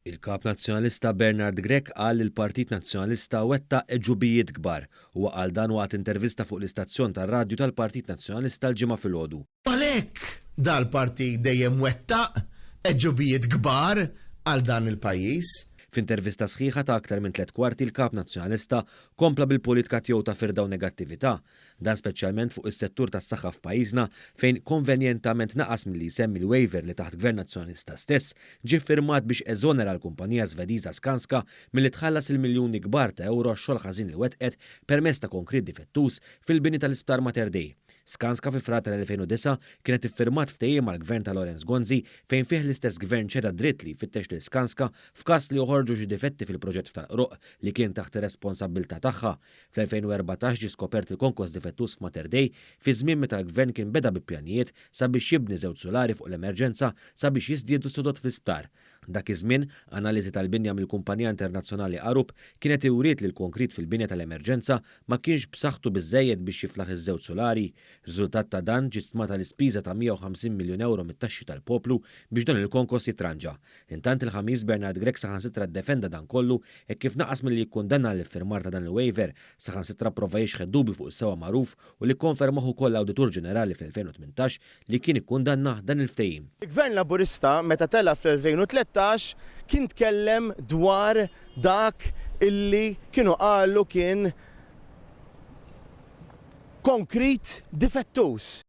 Il-Kap Nazzjonalista Bernard Grech qal li l-Partit Nazzjonalista wettaq għeġubijiet kbar. Huwa qal dan waqt intervista fuq l-istazzjon tar-radju tal-Partit Nazzjonalista l-Ġimgħa filgħodu. Għalhekk dal-partit dejjem wettaq għeġubijiet kbar għal dan il-pajjiż. F'intervista sħiħa ta' aktar minn tlett kwarti l-Kap Nazzjonalista kompla bil-politka tiegħu ta' firda u negattività. Dan speċjalment fuq is-settur tas-saħħa f'pajjiżna fejn konvenjentament naqas milli jsemmi l-waiver li taħt Gvern Nazzjonalista stess ġie ffirmat biex eżonera l-kumpanija Svediża Skanska milli tħallas il-miljuni kbar ta' ewro għax-xogħol ħażin li wettqet permezz ta' konkrit difettuż fil-bini tal-Isptar Mater Dei. Skanska fi Frar tal-2009 kienet iffirmat ftehim mal-Gvern ta' Lawrence Gonzi fejn fih l-istess Gvern ċeda d-dritt li jfittex lil Skanska f'każ li joħorġu xi difetti fil-proġett f'Tal-Qroqq li kien taħt ir-responsabbiltà tagħha. Fl-2014 ġie skopert il-konkos difettuż f'Mater Dei fi żmien meta l-Gvern kien beda bi pjanijiet sabiex jibni żewġ sulari fuq l-emerġenza sabiex jiżdiedu s-sodod fl-isptar. Dak iż-żmien, analiżi tal-binja mill-kumpanija internazzjonali Arup kienet iwriet li l-konkrit fil-binja tal-emerġenza ma kienx b'saħħtu biżżejjed biex jiflaħ iż-żewġ sulari. Riżultat ta' dan ġiet stmata l-ispiża ta' 150 miljun ewro mit-taxxi tal-poplu biex dan il-konkos jitranġa. Intant il-Ħamis Bernard Grech saħansitra ddefenda dan kollu hekk kif naqas milli jikkundanna l-iffirmar ta' dan il-waiver, saħansitra pprova jixħet dubju fuq is-sewwa magħruf u li kkonfermah ukoll l-Awditur Ġenerali fl-2018 li kien ikkundanna dan il-ftehim. Il-Gvern Laburista meta tela' fl-2013 kien tkellem dwar dak illi kienu qalu kien konkrit difettuż.